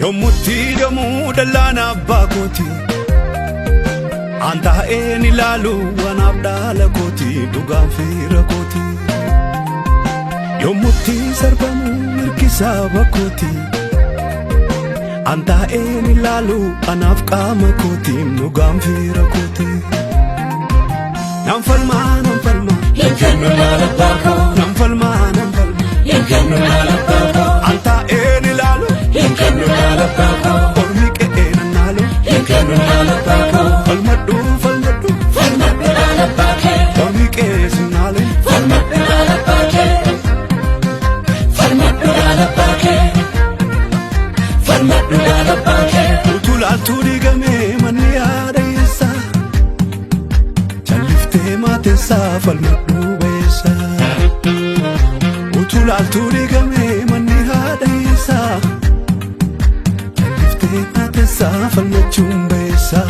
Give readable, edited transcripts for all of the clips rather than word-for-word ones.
Yommutti gamuu dallaan abbaa kooti. An taa'een ilaalu anaaf dhaala kooti dhugaan fira kooti. Yommutti sarbamu mirgi saba kooti. An taa'een ilaalu anaaf qaama kooti dhugaan fira kooti. Nan falmaa, nan falmaa. Hin kennu dhaala abbaa koo. Nan falmaa, nan falmaa. Hin kennu dhaala abbaa koo. An taa'een ilaalu. Hin kennu dhaala abbaa koo. Ormi qe'ee nan naalu. Hin kennu dhaala abbaa koo. Falmadhu, falmadhu. Falmadhu dhaala abbaa kee. Ormi qe'ee sin naalu. Falmadhu dhaala abbaa kee. Falmadhu dhaala abbaa kee. Falmadhu dhaala abbaa kee. Utuu laaltuu diigamee manni yaada eessa? Calliftee maateessaa falmadhu beessa. Utuu laaltuu diigamee manni haadha eessa? Calliftee maateessaa falmachuun beessa.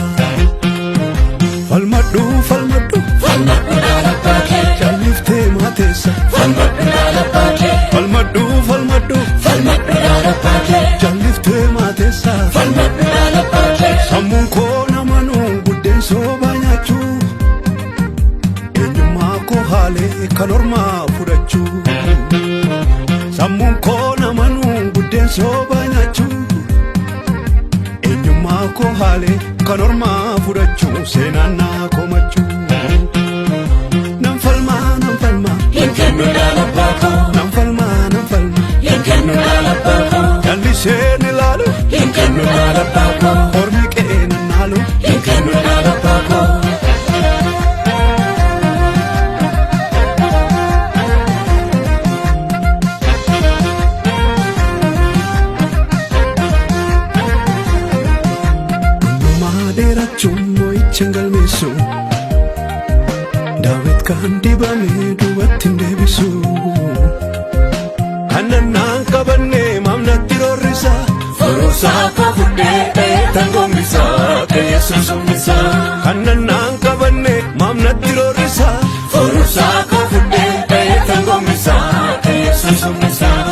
Falmadhu, falmadhu. Falmadhu dhaala abbaa kee. Calliftee maateessa. Falmadhu dhaala abbaa kee. Falmadhu, falmadhu. Falmadhu dhaala abbaa kee. Calliftee maateessa. Falmadhu dhaala abbaa kee. Sammuun koo namanuu buddeen soobaa nyaachuu. Eenyummaa koo haalee kan ormaa fudhachuu. Sammuun koo namanuu buddeen soobaa nyaachuu. Eenyummaa koo haalee kan ormaa fudhachuu seenaan naa komachuu. Nan falmaa, nan falmaa. Hin kennu dhaala abbaa koo. Nan falmaa, nan falmaa. Hin kennu dhaala abbaa koo. Calliseen ilaalu. Hin kennu dhaala abbaa koo. Ormi qe'ee nan naalu. Hin kennu dhaala abbaa koo. Hundumaa dheerachuun moo'icha hin galmeessu. Daawit kan dibame duubatti hin deebisu. Kan nannaan qabanne maamnatti roorrisa. Furuusaa koo fudhee dheetan gombisaa kan Yesuus humnisaa. Kan nannaan qabanne maamnatti roorrisa. Furuusaa koo fudhee dheetan gombisaa kan Yesuus humnisaa.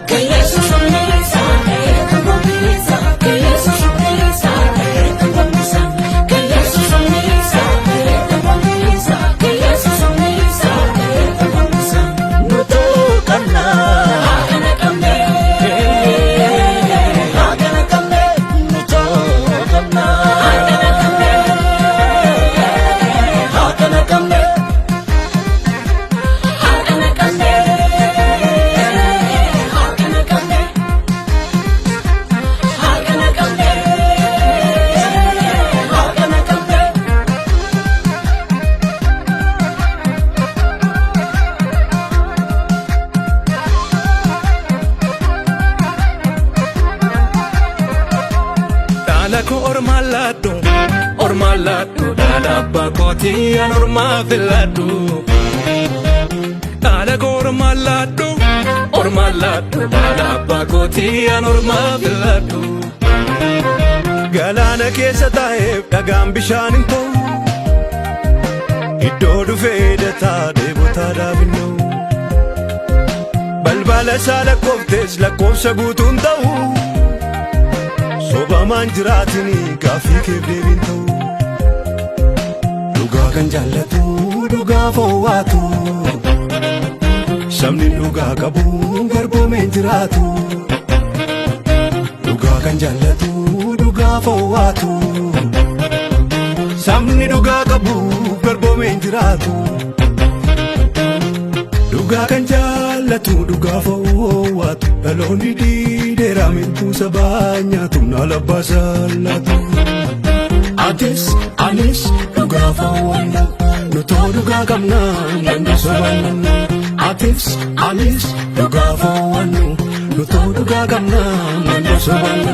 Kan Yesuus humnisaa dheetan gombisaa kan Yesuus humnisaa dheetan gombisaa kan Yesuus humnisaa dheetan gombisaa kan Yesuus humnisaa dheetan gombisaa. Nutuu qabnaa. Haakana qabnee haakana qabnee Nutuu qabnaa. Haakana qabnee Haakana qabnee. Haakana qabnee haakana qabnee haakana qabnee haakana qabnee. Dhaala koo ormaan laadhu, ormaan laadhu, dhaala abbaa kootii an ormaa filadhu. Dhaala koo ormaan laadhu, ormaan laadhu, dhaala abbaa kootii an ormaa filadhu. Galaana keessa taa'eef dhagaan bishaan hin ta'u. Iddoo dhufee dataa dheebotaa daabinnoo. Balbala isaa lakkooftes lakkoofsa guutuun ta'u. Sobamaan jiraatini gaaffii keef deebiin ta'u. Dhugaa kan jaallatu dhugaa fo'aatu. Sabni dhugaa qabu garboomeen jiraatu. Dhugaa kan jaallatu dhugaa fo'aatu. Sabni dhugaa qabu garboomeen jiraatu. Dhugaa kan jaallatu dhugaa fo'aatu. Dhaloonni diideera mintuu sabaa nyaatu naala baasallaatu. Atis anis dhugaa fo'anna nutoo dhugaa qabna nan sobanna. Atis anis dhugaa fo'annu nutoo dhugaa qabna nan sobanna.